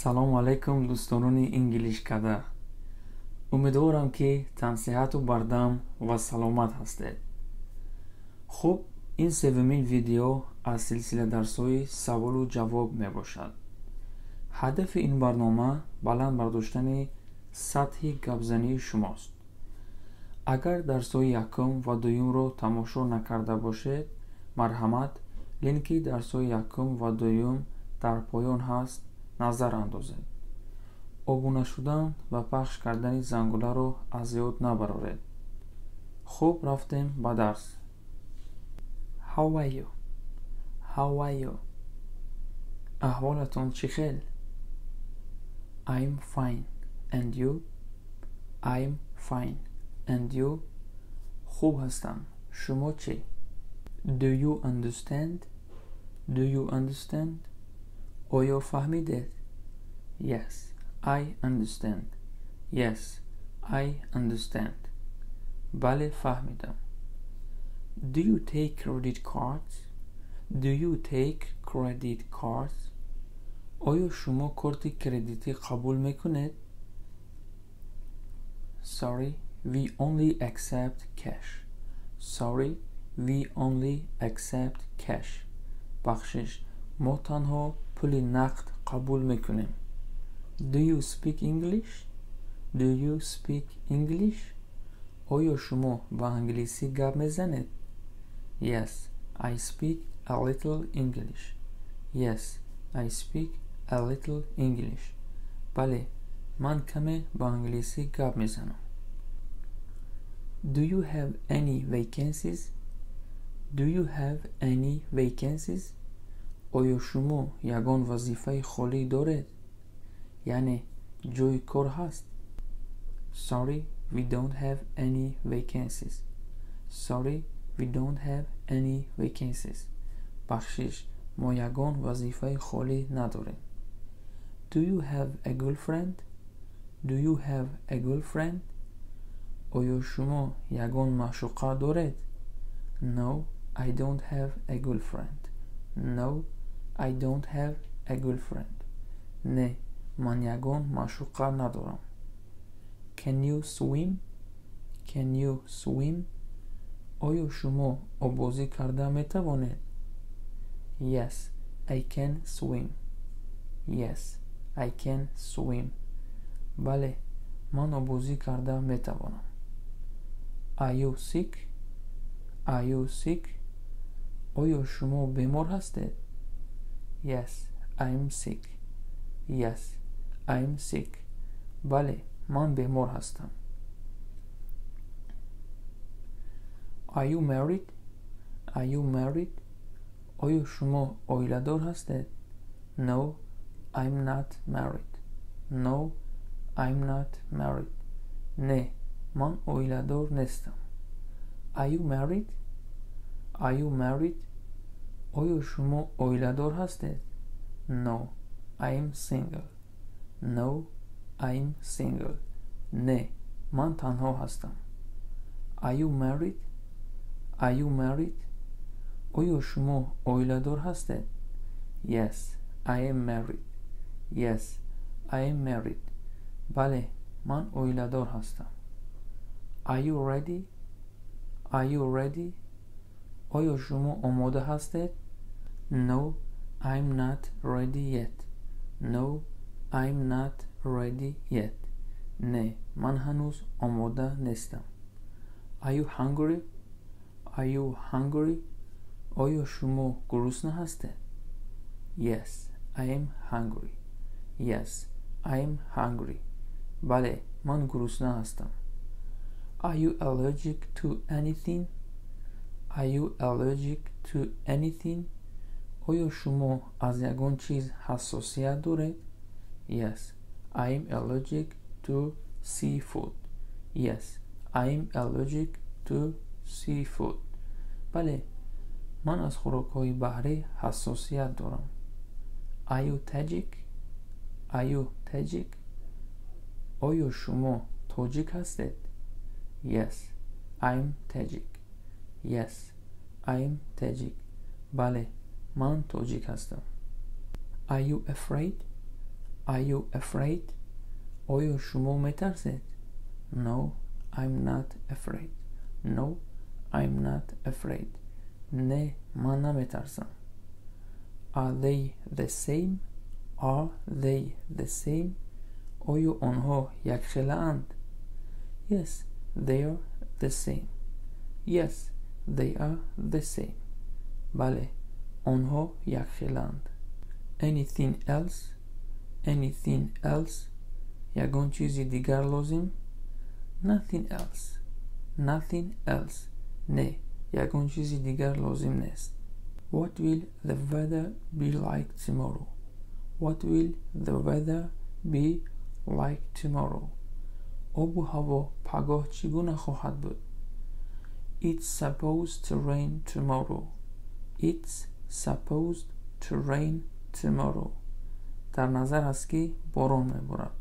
Салому алайкум, дӯстонони Инглишкада. Умедворам, ки тансиҳату бардам ва саломат ҳастед. Хуб, ин севумин видео аз силсила дарсҳои саволу ҷавоб мебошад. Ҳадафи ин барнома баланд бардоштани сатҳи гапзании шумост. Агар дарсҳои якум ва дуюмро тамошо накарда бошед, марҳамат, линки дарсҳои якум ва дуюм дар поён ҳаст, назар андозед. Обуна шудан ва пахш кардани зангуларо аз ёд набароред. Хуб, рафтем ба дарс. How are you? How are you? Аҳволатон чӣ хел? I'm fine. And you? I'm fine. And you? Хуб ҳастам. Шумо чӣ? Do you understand? Do you understand? Оё фаҳмидед? Yes, I understand. Yes, I understand. Бале, фаҳмидам. Do you take credit cards? Do you take credit cards? Оё шумо корти кредитӣ қабул мекунед? Sorry, we only accept cash. Sorry, we only accept cash. Бахшиш, мо танҳо пули нақд қабул мекунем. Do you speak English? Do you speak English? Оё шумо ба англисӣ гап мезанед? Yes, I speak a little English. Yes, I speak a little English. Бале, ман каме ба англисӣ гап мезанам. Do you have any vacancies? Do you have any vacancies? Оё шумо ягон вазифаи холӣ доред, яъне ҷойи кор ҳаст? Sorry, we don't have any vacancies. Sorry, we don't have any vacancies. Бахшиш, мо ягон вазифаи холӣ надорем. Do you have a girlfriend? Do you have a girlfriend? Оё шумо ягон маъшуқа доред? No, I don't have a girlfriend. No, I don't have a girlfriend. Не, ман ягон маъшуқа надорам. Can you swim? Can you swim? Оё шумо оббозӣ карда метавонед? Yes, I can swim. Yes, I can swim. Бале, ман оббозӣ карда метавонам. Are you sick? Are you sick? Оё шумо бемор ҳастед? Yes, I'm sick. Yes, I'm sick. Бале, ман бемор ҳастам. Are you married? Are you married? Оё шумо оиладор ҳастед? No, I'm not married. No, I'm not married. Не, ман оиладор нестам. Are you married? Are you married? Оё шумо оиладор ҳастед? No, I'm single. No, I'm single. Не, ман танҳо ҳастам. Are you married? Are you married? Оё шумо оиладор ҳастед? Yes, I am married. Yes, I am married. Бале, ман оиладор ҳастам. Are you ready? Are you ready? Оё шумо омода ҳастед? No, I'm not ready yet. No, I'm not ready yet. Не, ман ҳанӯз омода нестам. Are you hungry? Are you hungry? Оё шумо гурусна ҳастед? Yes, I am hungry. Yes, I am hungry. Бале, ман гурусна ҳастам. Are you allergic to anything? Are you allergic to anything? Оё шумо аз ягон чиз ҳассосият доред? Yes, I am allergic to seafood. Yes, I am allergic to seafood. Бале, ман аз хӯрокҳои баҳрӣ ҳассосият дорам. Are you Tajik? Are you Tajik? Оё шумо тоҷик ҳастед? Yes, I'm Tajik. Yes, I'm Tajik. Бале, ман тоҷик ҳастам. Are you afraid? Are you afraid? Оё шумо метарсед? No, I'm not afraid. No, I'm not afraid. Не, ман наметарсам. Are they the same? Are they the same? Оё онҳо якхелаанд? Yes, they are the same. Yes, they are the same. Бале, онҳо якхелаанд. Anything else? Anything else? Ягон чизи дигар лозим? Nothing else. Nothing else. Не, ягон чизи дигар лозим нест. What will the weather be like tomorrow? What will the weather be like tomorrow? Обу ҳаво пагоҳ чӣ гуна хоҳад буд? It's supposed to rain tomorrow. It's supposed to rain tomorrow. Дар назар аст, ки борон меборад.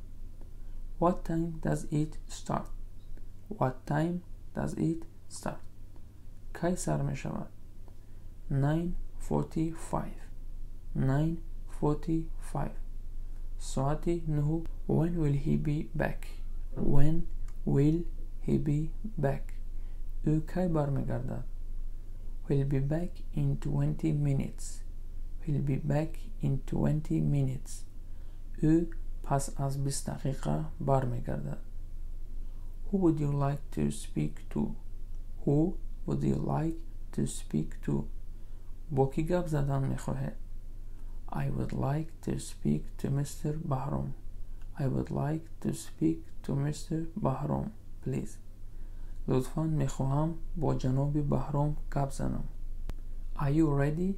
What time does it start? What time does it start? Кай сар мешавад? 9:45. 9:45. Соати нуҳу. When will he be back? When will he be back? Ӯ кай бармегардад? He'll be back in 20 minutes. He'll be back in 20 minutes. Ӯ пас аз 20 дақиқа бармегардад. Who would you like to speak to? Who would you like to speak to? Бо кӣ гап задан мехоҳед? I would like to speak to Mr. Bahrom. I would like to speak to Mr. Bahrom, please. Лутфан, мехоҳам бо ҷаноби Баҳром гап занам. Are you ready?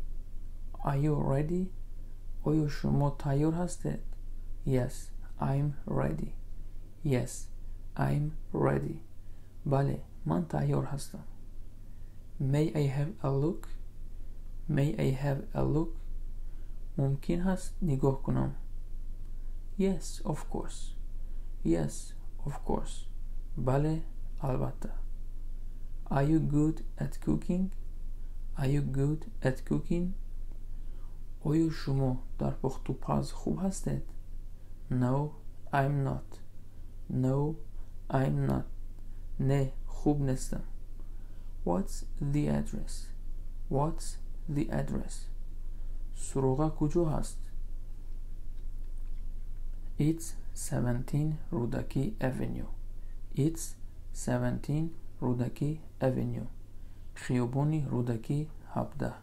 Are you ready? Оё шумо тайёр ҳастед? Yes, I'm ready. Yes, I'm ready. Бале, ман тайёр ҳастам. May I have a look? May I have a look? Мумкин ҳаст нигоҳ кунам? Yes, of course. Yes, of course. Бале, албатта. Are you good at cooking? Are you good at cooking? Оё шумо дар пухтупаз хуб ҳастед? No, I'm not. No, I'm not. Не, хуб нестам. What's the address? What's the address? Суроға куҷо ҳаст? It's 17 Rudaki Avenue. It's 17 Rudaki Avenue. Хиёбони Рӯдакӣ, 17.